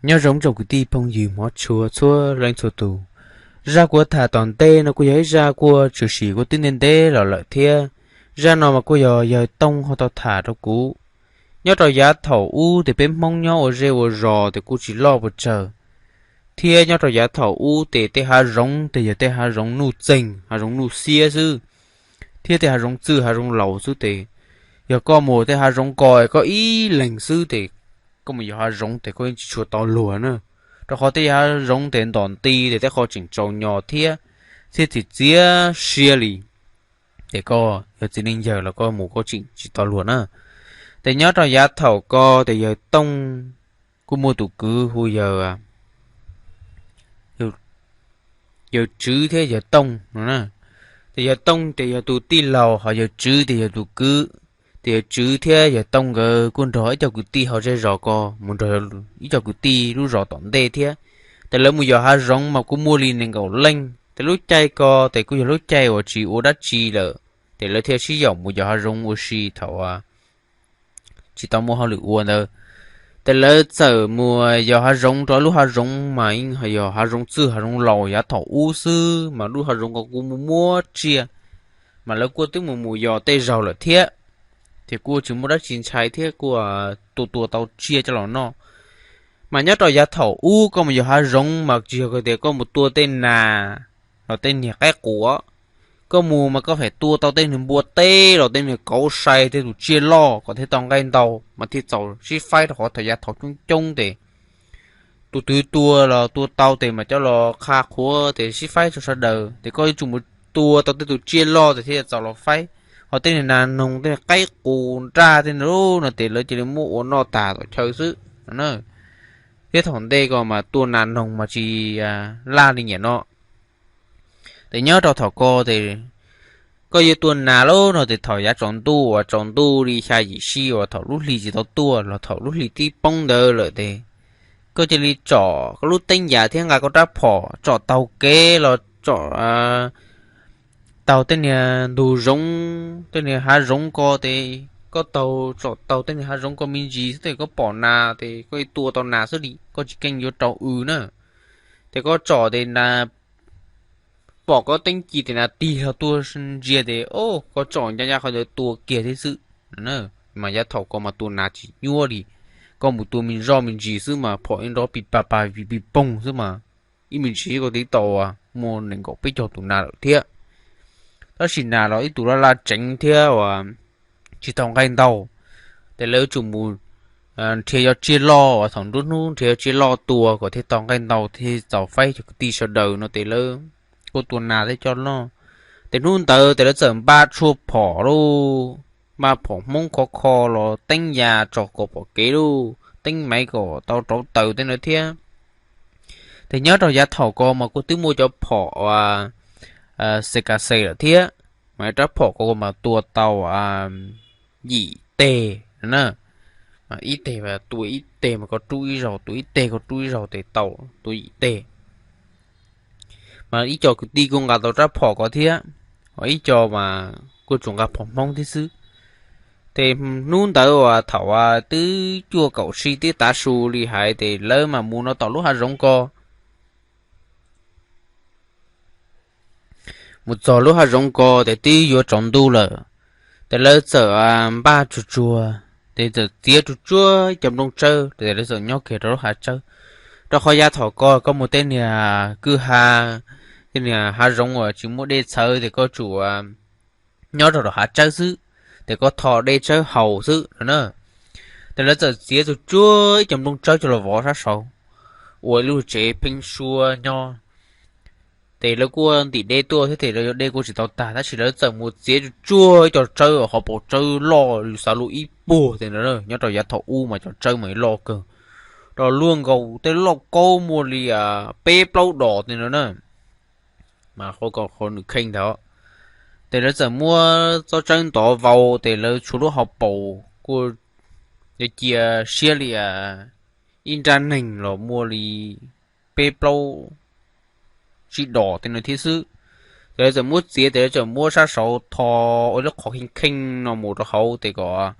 Nyob zoo tsoom kwv tij phooj ywg hmov tshua txhua leej txhua tus. Zaj kuv tham tom ntej no kuj yog ib zaj kuj tshwm sim kuj twb ntev ntev los lawm thiab. Zaj no mas kuj yog yawg Tooj ho tau tham rau kuv. Nyob rau yav thaum ub ces peb Hmoob nyob ua zej ua zos ces kuj tsis loj puas tsawg, thiab nyob rau yav thaum ub ces tej hav zoov ces yog tej hav zoov nuj txeeg hav zoov nuj xiab xwb, thiab tej hav zoov txwj hav zoov laus xwb ces yog koj mus tej hav zoov ko koj ib leeg xwb ces koj mus yos hav zoov ces koj yeej tsis tshua tau luag na, rau qhov tej hav zoov ces ntom nti ces tej qho tseem tsaus nyos thiab, thiab txiv txiav siab li, ces koj yog txiv neej yawg los koj mus koj tseem tsis tau luag na. Ces nyob rau yav thaum ko ces yawg Tooj kuj muaj tus kwv hu yawg yawg Tswv thiab yawg Tooj no na. Ces yawg Tooj ces yog tus tij laug ho yawg Tswv ces yog tus kwv. Ces yawg Tswv thiab yawg Tooj nkawd kuj nrog ib co kwv tij hauv zej zos ko mus nrog ib co kwv tij lub zos tom ntej thiab. Ces lawv mus yos hav zoov mas kuj muaj li nees nkaum leej. Ces lub caij ko ces kuj yog lub caij uas tsis ua dab tsi lawm, ces lawv thiaj sib yaum mus yos hav zoov ua si thaum tsis tau muaj hauj lwm ua ntawd. Ces lawv txawm mus yos hav zoov rau lub hav zoov mas yeej yog hav zoov txwj hav zoov laus yav thaum ub xwb mas lub hav zoov ko kuj muaj muaj tsiaj, mas lawv kuj twb mus mus yos tej zaug lawm thiab, ces kuj tsis muaj dab tsi ntshai thiab kuj tua tua tau tsiaj coj los noj. Mas nyob rau yav thaum ub koj mus yos hav zoov mas tsis yog tias koj mus tua tej nas los tej niag qaib qus, koj mus mas koj feem tua tau tej niag npua teb los tej niag kauv sai tej tus tsiaj loj kom thiaj tau nqaij ntau mas thiaj txaus sib faib rau qhov thaum yav thaum coob coob ces tus twg tua los tua tau ces mas coj los qha qhuav ces sib faib rau sawv daws ces koj yuav tsum mus tua tau tej tus tsiaj loj ces thiaj txaus los faib. Ho tej niag nas noog tej qaib qus nraj tej no ces lawv cia li muab ua noj tas tom chaw xwb no na. Thiab thaum ntej ko mas tua nas noog mas tsis laj li niaj no. Ces nyob rau thaum ko ces koj yuav tua nas lawm no ces thaum yav tsaus ntuj uas tsaus ntuj li xya yim sij uas thaum lub hli tsis tau tuaj los thaum lub hli twb poob ntawd lawm ces koj cia li tsom koj lub teeb yas thiab nqa koj rab phom tsom taug kev los tsom taug tej niag ntug zoov tej niag hav zoov ko ces koj taug tsom taug tej niag hav zoov ko me ntsis xwb ces koj pom nas ces koj tua tau nas xwb li, koj tsis keej yuav rau w na. Ces koj tsom ces nas pom koj teeb ci ces nas tig hlo tuaj ntsia ces o koj tsom ncaj ncaj qhov ntawd tua kiag thiab xwb. Mas yav thaum ko mas tua nas tsis nyuaj li, koj mus tua me zoj me ntsis xwb mas phom ib nrov pis pas pas pis pis poog xwb mas ib me ntsis koj twb tau muaj nees nkaum peb caug tus nas lawm thiab. Tab sis nas los ib tug laj laj tseev thiab uas tsis tau nqaij ntau, ces lawv tsum mus nrhiav cov tsiaj loj uas thaum nruab hnub nrhiav cov tsiaj loj tua kom thiaj tau nqaij ntau thiaj txaus faib cov kwv tij sawv daws no ces lawv kuj tua nas thiab coj noj. Ces hnub ntawd ces lawv txawm npaj tshuaj phom lauj, npaj phom Hmoob khov kho los teeb yas tsom kom pom kev lauj, teeb maiv kom tau rauv taws tej no thiab. Ces nyob rau yav thaum ko mas kuj twb muaj cov phom C K C lawm thiab, mas rab phom ko mas tua tau yim teg na, ib teg tua ib teg mas koj rub ib zaug, tua ib teg koj rub ib zaug ces tau tua yim teg. Mas ib co kwv tij kuj nqa tau rab phom ko thiab, ho ib co mas kuj tsuas nqa phom Hmoob thiab xwb. Ces hnub ntawd uas thaum twb cuaj kaum sij twb tav su li hais ces lawv mas mus no tom lub hav zoov ko. Mus txog lub hav zoov ko ces twb yuav tsaus ntuj lawm, ces lawv txawm npaj tsuag tsuag, ces txawm txiav tsuag tsuag ib co nplooj tsawb ces lawv txawm nyob kiag rau lub hav tsawb. Rau qhov yav thaum ko koj mus tej niag kwj ha, tej niag hav zoov uas tsis muaj dej txhawv ces koj tsuas nyob rau rau hav tsawb xwb, ces koj tho dej tsawb haus xwb no na. Ces lawv txawm txiav tsuag tsuag ib co nplooj tsawb coj los vov sab saud, ua ib lub tsev pheeb suab nyob. Ces lawv kuj ntim dej tuaj thiab ces lawv yuav dej kuj tsis tau tag tab sis lawv txawm mus txiav tsuag tsuag ib co tsawb, hauv paus tsawb loj li xav lub ib puag tej no, nyob rau yav thaum ub mas cov tsawb mas loj kawg, rau luaj nkaus tej lauj kaub muaj li peb plaub dos tej no na. Mas qhov ko qhov nws kheej ntawd, ces lawv txawm muab tsob tsawb ntov vau ces lawv tshuav lub hauv paus kuj yuav cia siab li ib nrab neeg los muaj li peb plaub tsib dos tej no thiab xwb. Ces lawv txawm muab txiav ces lawv txawm muab sab saud tho ua lub qhov kheej kheej no mus rau hauv ces kom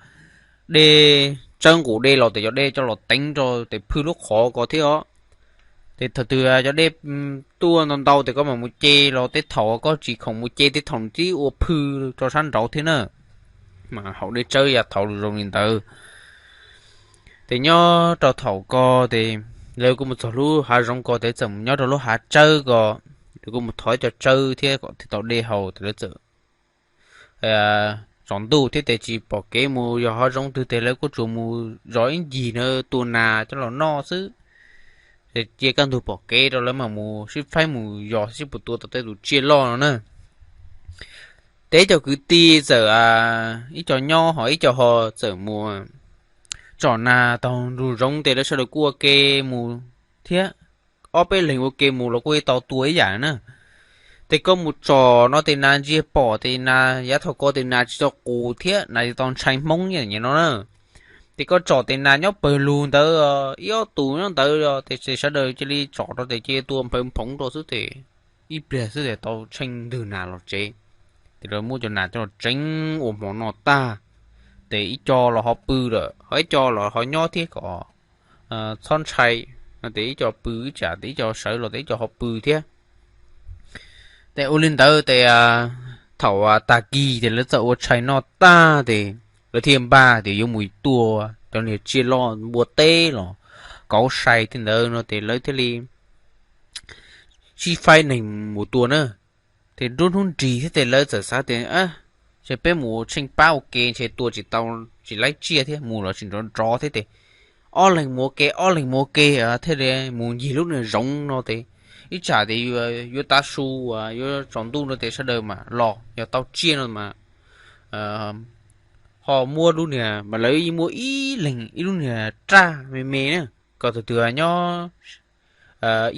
dej tsawb nqus dej los tes cov dej coj los teev rau tes phwj lub qhov ko thiab os. Ces thaum twg cov dej tuaj ntau ntau tes koj mam mus ce los tej thaum koj tsis khoom mus ce tej thaum nws twb ua phwj rau sab nraud thiab na. Mas haus dej tsawb yav thaud zoo li ntawd. Ces nyob rau thaum ko ces lawv kuj mus txog lub hav zoov ko tes txawm mus nyob rau lub hav tsawb ko, lawv kuj mus thov cov tsawb thiab kom thiaj tau dej haus tes lawv txawm tsaus ntuj thiab tes tsis pom kev mus yos hav zoov twg tes lawv kuj tsuas mus zov ib ncig na tua nas coj los noj xwb. Cia kaj ntug pom kev rau lawv mam mus sib faib mus yos sib puas tua tau tej tus tsiaj loj no na. Tes cov kwv tij txawm ib co nyob ho ib co ho txawm mus tsom nas taug nruj zoov tes lawv sawv daws kuj ua ke mus thiab. Ob peb leeg ua ke mus los kuj tau tua ib yam na. Ces koj mus tsom no tes nas ntsia pom tes nas yav thaum ko tes nas tsis tau qus thiab nas tsis tau ntshai hmoob no na. Ces koj tsom tes nas nyob pawg lug ntawd ib ob tus nyob ntawd tes sawv daws cia li tsom rau tes cia li tua nphawv nphoov rau xwb tes ib pliag xwb tes tau tsheej ntwg nas los tsev. Ces lawv muab cov nas coj los tseev ua hmo noj tag, ces ib co los ho pw lawm ho ib co los ho nyob thiab kom txhob ntshai no ces ib co pw ib tsam tes ib co sawv los tes ib co ho pw thiab. Ces ua li ntawd ces thaum tag kis ces lawv txawm ua tshais noj tag ces lawv thiaj npaj tias yuav mus tua cov niag tsiaj loj npua teb los kauv sai tej ntawd no ces lawv thiaj li sib faib neeg mus tua na. Ces nruab hnub nrig thiab ces lawv txawm xav tias, ces peb mus tsheej pab ua ke ntshe tua tsis tau, tsis laib tsiaj thiab mus los tsis nrov nrov thiab ces ob leeg mus ua ke ob leeg mus ua ke thiaj li mus ncig lub niag zoov no ces ib tsam ces yuav tav su, yuav tsaus ntuj no ces sawv daws mam los yog tau tsiaj no mas ho muab lub niag mas lawv yeej muaj ib leeg ib lub niag raj me me na, kom tus twg nyob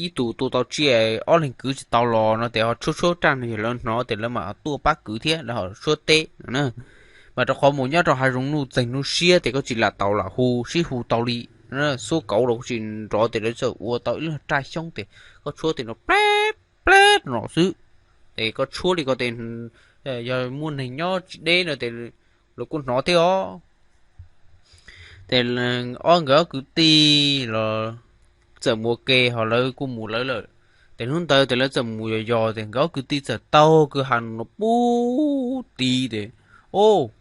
ib tus tua tau tsiaj ob leeg kwv tsis tau los no ces ho tshuab tshuab raj no yog lawv hnov ces lawv mam tuaj pab kwv thiab lawv ho tshuab teb no na. Mas rau qhov mus nyob rau hav zoov nuj txeeg nuj siab ces koj tsis lam tau lam hu sib hu tau li, xuab kauv los kuj tsis nrov ces lawv txawm ua tau ib lub raj xyoob ces koj tshuab tes no pleb pleb no xwb. Ces koj tshuab li ko ces yog muaj neeg nyob tsis deb no ces lawv kuj hnov thiab os. Ces ob nkawd ob kwv tij los txawm mus ua ke ho lawv kuj mus lawv lawm. Ces hnub ntawd ces lawv txawm mus yos yos ces nkawd ob kwv tij txawm taug kwj ha no pub tid ces, o,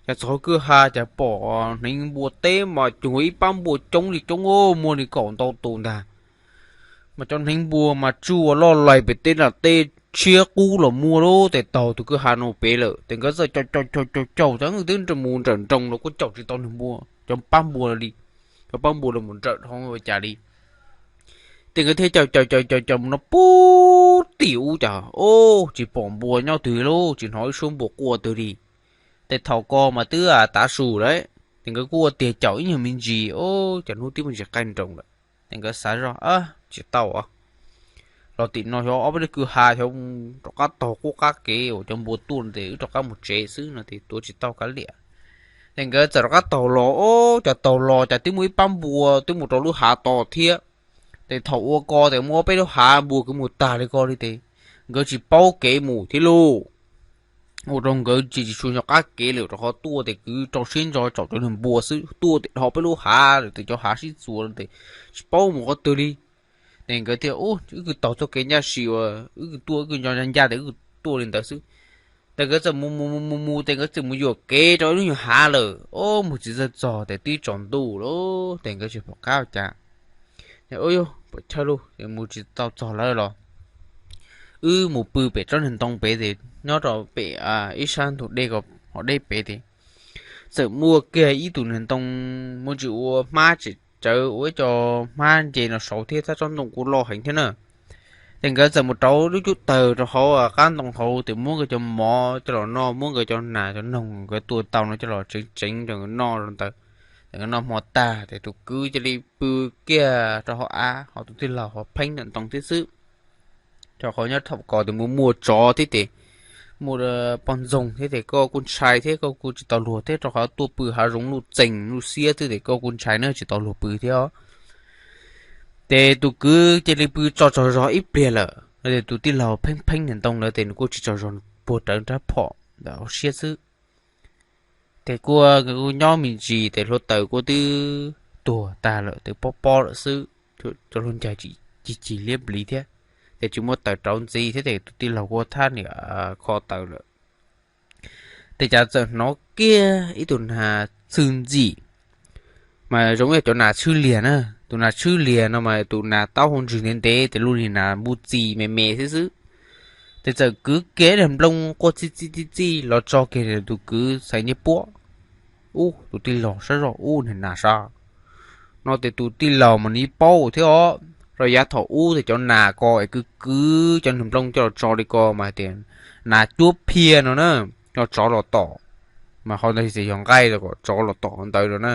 cas txog kwj ha cas pom hneev npua teb mas cuag ib pab npua coob li coob, muaj li kaum ntau tus ntag. Mas cov hneev npua mas tsuj ua loj lais pem teb nram tej tshiab qub los muaj lub tes taug tus kwj ha no pem lawm ces nkawd txawm caum caum caum caum caum twb mus nrawm nroos los kuj caum tsis tau niag npua, cov pab npua li, cov pab npua los mus nrawm dhau ua cas li. Ces nkawd thiaj caum caum caum caum caum mus no pub tim ub cas o, tsis pom npua nyob twg lauj, tsis hnov ib suab npua quaj twg li. Ces thaum ko mas twb tav su lawm ces nkawd kuj ua tiag caum ib nyuag me ntsis o, cas hnub twb muaj ntsis qaij nroos lawm. Ces nkawd xav zoj tsis tau, los tim no xyov ob peb lub kwj ha xyov rov qab taug qub qab kev uas cov npua tuaj ces wb rov qab mus tsev xwb no ces tuav tsis tau kav liam. Ces nkawd txawm rov qab taug los o, cas taug los cas twb muaj ib pab npua twb mus rau lub hav tod thiab. Ces thaum ua ko ces muaj ob peb lub hav npua kwv mus tag li ko li ces nkawd tsis paub kev mus thiab lauj. Ua rau nkawd tsis tsis tshua nco qab kev lawm rau qhov tuaj ces kwv rau siab ntso tsaum cov niag npua xwb, tuaj ces dhau peb lub hav lawm ces cov hav sib txuas ces tsis paub mus qhov twg li. Ces nkawd thiaj, wb kws taug txoj kev ncaj si uas wb kws tuaj wb kws nco ncaj ncaj ces wb kws tuaj li ntawd xwb. Ces nkawd txawm mus mus mus mus mus ces nkawd txawm mus yuam kev rau ib lub nyuag hav lawm o, mus tsis txawj txog ces twb tsaus ntuj lawm ces nkawd tsis pom qab ua cas. Ua yog pom chawj lauj, mus tsis tau txog lawm los wb mus pw pem tsob niag ntoo pem ces nyob rau pem ib sab ntug dej ko, hov deb pem ces txawm muaj kiag ib tug niag ntoo muaj ntsis ua hmab tseem tsawv ua ib co hmab nce no saud thiab tab tsob ntoo kuj loj heev thiab na. Ces nkawd txawm mus rauv lub cub tawg rau hauv qab ntoo hauv ces muab nkawd cov mov coj los noj, muab nkawd cov nas cov noog nkawd tua tau no coj los tseev tseev rau nkawd noj rau ntawd. Ces nkawd noj hmo tag ces tus kwv cia li pw kiag rau hauv av, ho tus tij laug ho pheeb ntawm ntoo thiab xwb. Rau qhov nyob thaum ko ces muaj muaj tsov thiab ces muaj poj ntxoog thiab ces koj kuj ntshai thiab koj kuj tsis tau luag thiab rau qhov tuaj pw hav zoov nuj txeeg nuj xiab xwb ces koj kuj ntshai na tsis tau luag pw thiab. Ces tus kwv cia li pw tso tsaug zog ib pliag lawm, tus tij laug pheeb pheeb ntawm ntoo ntawd ces nws kuj tsis tsaug zog, puag rawv rab phom ntawm hauv siab xwb. Ces kuj nyob me ntsis ces hluav taws kuj twb tuag tag lawm, twb pob pob lawm xwb, cov hluas ncaig tsis cig liab pliv thiab, ces tsis muaj taws rauv ntxiv thiab ces tus tij laug kuj thab niam kho taws lawm. Ces cas txawm hnov kiag ib tug nas txhwj ntxim, mas zoo ib yam cov nas tshwj liag na. Tus nas tshwj liag no mas tus nas taub hau ntswg ntev ntev ces lub niag nas npuj txi me me xwb xwb. Ces txawm kwv kiag daim nplooj quaj txij txij txij txij los tso kiag tus kwv txhais ncej puab. Ub, tus tij laug saib zoj, ub, niag nas sab no ces tus tij laug mas nws paub thiab os, rau yav thaum ub ces cov nas ko es kwv kwv cov niag nplooj coj los tso li ko mas hais tias nas cuab phiaj no na, coj tsov los tom, mas qhov ntawd txawm yog nqaij los kom tsov los tom qhov ntawd no na.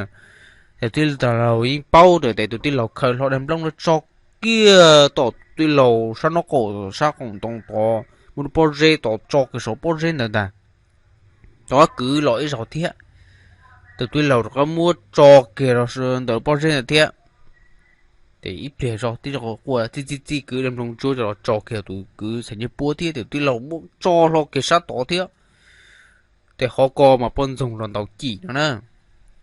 Ces tij laug yeej paub lawm ces tus tij laug khaws hlo daim nplooj los tso kiag tom tij laug sab nraub qaum, sab qaum ntoo tod, muab lub pob zeb tod tso kiag saum pob zeb ntawd ntag. Tov kwv los ib zaug thiab, tus tij laug rov qab muab tso kiag los ntawm pob zeb ntawd thiab. Ces ib pliag zog tij laug quaj txij txij txij kwv daim nplooj ntsuab coj los tso kiag tus kwv txhais ncej puab thiab, tus tij laug muab tso hlo kiag sab tod thiab. Ces qhov ko mas poj ntxoog los ntaus cim no na.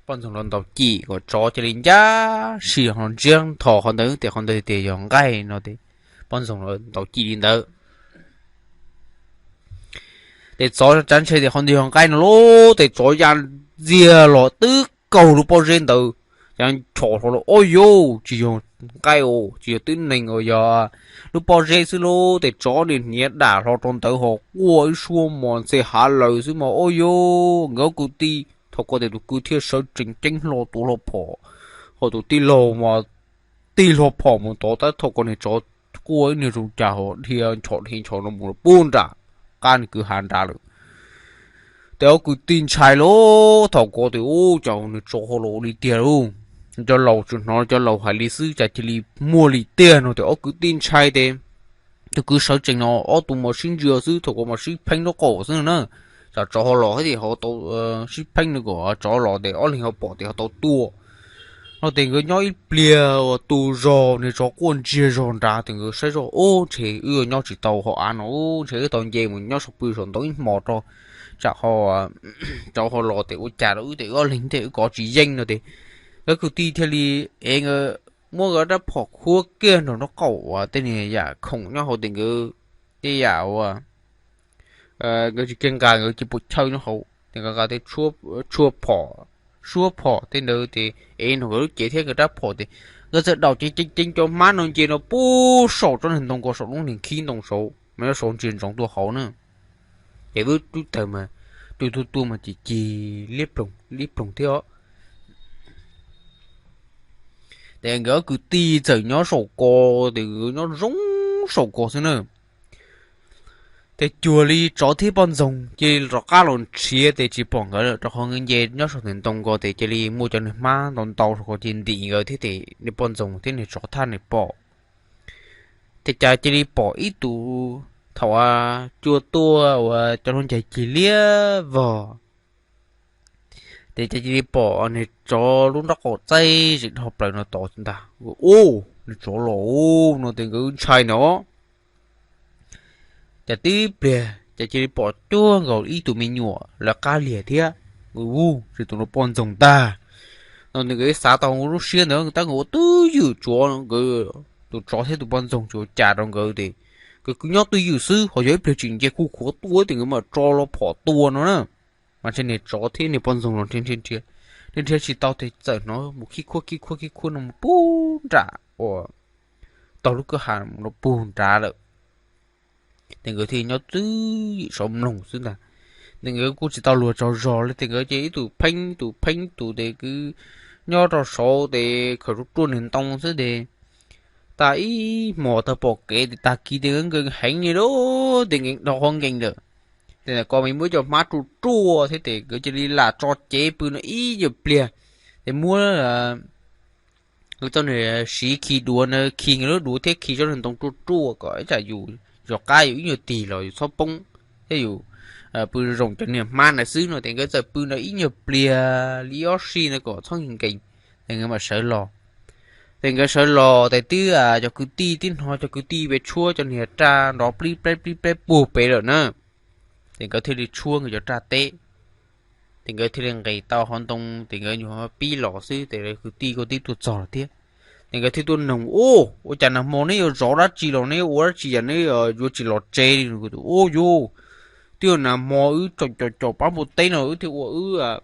Poj ntxoog los ntaus cim kom tsov cia li ncaj si ho ntsiab nthos qhov ntawd, ces qhov ntawd tias yog nqaij no ces poj ntxoog los ntaus cim li ntawd. Ces tsov tsav ntshe tias qhov ntawd yog nqaij no lauj, ces tsov ya ntxiag los twb kaug lub pob zeb ntawd, ya nchos hlo los, ob yauj, tsis yog nqaij os, tsis yog tib neeg os, yog lub pob zeb xwb lauj. Ces tsov nim hniav dam hlo rau ntawd ho quaj ib suab mos ntxhe hav lawm xwb mas ob yauj. Nkawd ob kwv tij thaum ko ces tus kwv thiaj sawv tsees ceeb hlo tuav hlo phom, ho tus tij laug mas tig hlo phom mus tod tab thaum ko niag tsov quaj ib niag zoo cas ho dhia nchos dhia nchos no mus pub nram qab nws kwv hav nrad lawm. Ces ob kwv tij ntshai lauj, thaum ko tias ub, cas nws tsov hauv los ua li tiag lauj. Cov laus tsuas hnov cov laus hais li xwb cas cia li muaj li tiag no ces ob kwv tij ntshai ces tus kwv sawv tsees no ob tug mas sib ntsia xwb, thaum ko mas sib pheeb lub qaum xwb no na. Tsam tsov ho los thiab ces ho tau sib pheeb no kom tsov los ces ob leeg ho pom ces ho tau tua no ces nkawd nyob ib pliag uas tus zog niag tsov quaj ntsiag zog nrad ces nkawd saib zoj, ub, ntshe wb yuav nyob tsis tau hauv av no, ntshe wb tau nce mus nyob saum pw saum ntoo ib hmos rau, tsam ho tsov ho los ces ua cas rau wb ces wb ob leeg thiaj wb kov tsis yeej no ces nkawd kwv tij thiaj li ev nkawd, muab nkawd rab phom khuab kiag nraum nraub qaum uas tej niag yam khoom nyob hauv ces nkawd tej yam uas nkawd tsis kiag nqa nkawd cia puas chawj nyob hauv ces nkawd nqa tej tshuab phom, suab phom tej ntawd ces ev nraum nkawd lub cev thiab nkawd rab phom ces nkawd txawm daus ceev ceev ceev cov hmab no nce no puag saum tsob niag ntoo ko saum lub niag khib ntoo saud mas nyob saud ntsia ntsoov tuaj hauv na. Ces lub tub tawg mas tus tub tuaj mas cig cig liab ploog liab ploog thiab os. Ces nkawd ob kwv tij txawm nyob saum ko, ces nkawd nyob zoo saum ko xwb na. Ces cuag li tsov thiab poj ntxoog cia li rov qab los nrhiav ces tsis pom nkawd lawm, rau qhov nkawd nce nyob saum ntawm ntoo ko ces cia li muaj cov niag hmab ntau ntau saum ko cia li ntim nkawd thiab ces niag poj ntxoog thiab niag tsov thaj niag pom. Ces cas cia li pom ib tug thaum cua tuaj uas cov hluas ncaig cig liab vog, ces cas cia li pom niag tsov lub nraub qaum txaij zim dhau plaws no tod ntag. Ub, niag tsov los no ces nkawd ntshai no. Cas tib pliag cas cia li pom cuag nkaus ib tug me nyuam lawv qab liag thiab. Ub, tsis tus no poj ntxoog ntag no ces nkawd xav tau lub siab ntawd tab nkawd ua twj ywm tsuav nkawd, tus tsov thiab tus poj ntxoog tsis ua cas rau nkawd ces nkawd kwv nyob twj ywm xwb, ho yog ib pliag tsis nce khuj khuav tuaj ces nkawd mam tso los phom tua no na. Mas ntshe niag tsov thiab niag poj ntxoog los nrhiav nrhiav nrhiav tsis tau ces txawm hnov mus khib khuab khib khuab khib khuab no mus puag nram uas tau lub kwj ha no puag nrad lawm. Ces nkawd thiaj nyob twj ywm saud mloog xwb ntag. Ces nkawd kuj tsis tau luag tsaug zog li ces nkawd cia ib tug pheeb tus pheeb tus ces kwv nyob rau saud ces khaws ruaj ruaj niag ntoo xwb ces tag ib hmos tag pom kev ces tag kis ces nkawd nkees heev li lauj, ces nkees dhau qhov nkees lawm. Ces ntawm ko mas muaj ib co hmab ruaj ruaj thiab ces nkawd cia li lam tso cev pw no ib nyuag pliag, ces muab nkawd txoj niag siv khi duav na, khi nkawd lub duav thiab khi tsob niag ntoo ruaj ruaj kom ib tsam yus zov qab yus ib nyuag tig los yus txhob poob thiab yus pw zoo cov niag hmab ntawd xwb no ces nkawd txawm pw no ib nyuag pliag li ob sij no kom txhob nkees, ces nkawd mam sawv los. Ces nkawd sawv los ces twb cov kwv tij twb hnov cov kwv tij pem tshuab cov niag raj nrov plib pleb plib pleb puag pem lawm na. Ces nkawd thiaj li tshuab nkawd cov raj teb. Ces nkawd thiaj li nqis tau hauv ntoo, ces nkawd nyuam qhuav pib los xwb ces lawv kwv tij kuj twb tuaj txog lawm thiab. Ces nkawd thiaj tuaj noog, Ub, ua cas nag hmo neb yuav zov dab tsi los neb ua dab tsi es neb yuav tsis los tsev li? Ub, yuav, twb yog nag hmo wb tsaus caum caum pab npua teb no wb thiaj ua wb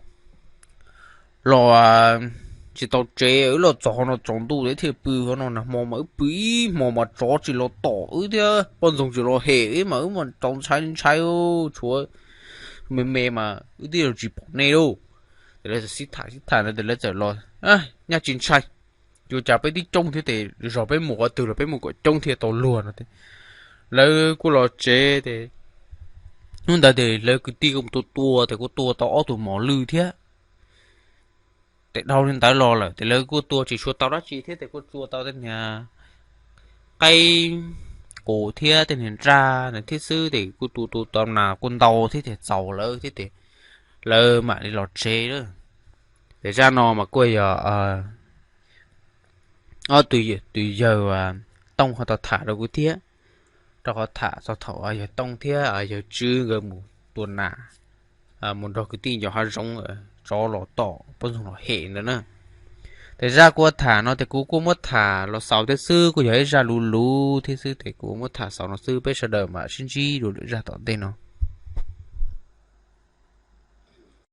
los tsis tau tsev, wb los txog no tsaus ntuj thiaj pw hauv no. Nag hmo mas wb pw ib hmo mas tsov tsis los tom wb thiab poj ntxoog tsis los hem wb mas wb mas txaus ntshai ntshai, tshuav me me mas wb twb yuav tsis pom nej lauj. Ces lawv txawm sib tham sib tham ntawd ces lawv txawm los, Nyaj tsis ntshai, yuav cas peb twb coob thiab ces zog peb mus qhov twg los peb mus kom coob thiaj tau luag no. Lawv kuj los tsev ces hnub ntawd ces lawv kwv tij kuj mus tua tua ces kuj tua tau ob tug mos lwj thiab. Ces dhau li ntawd los lawm ces lawv kuj tua tsis tshua tau dab tsi thiab ces kuj tua tau tej niag qaib qus thiab tej niag nraj na thiab xwb ces kuj tua tua tau nas kuj ntau thiab ces txaus lawv thiab ces lawv mam li los tsev lawm. Ces zaj no mas kuj yog ob tug, tus yawg Tooj ho tau tham rau kuv thiab, rau qhov tham txog thaum yawg Tooj thiab yawg Tswb nkawd mus tua nas, mus nrog kwv tij ncov hav zoov, tsov los tom poj ntxoog los hem ntawd na. Ces zaj kuv tham no ces kuv kuj muab tham los xaus thiab xwb, kuj yog ib zaj luv luv thiab xwb ces kuv muab tham xaus no xwb, peb sawv daws mam sib ntsib dua lwm zaj tom ntej no.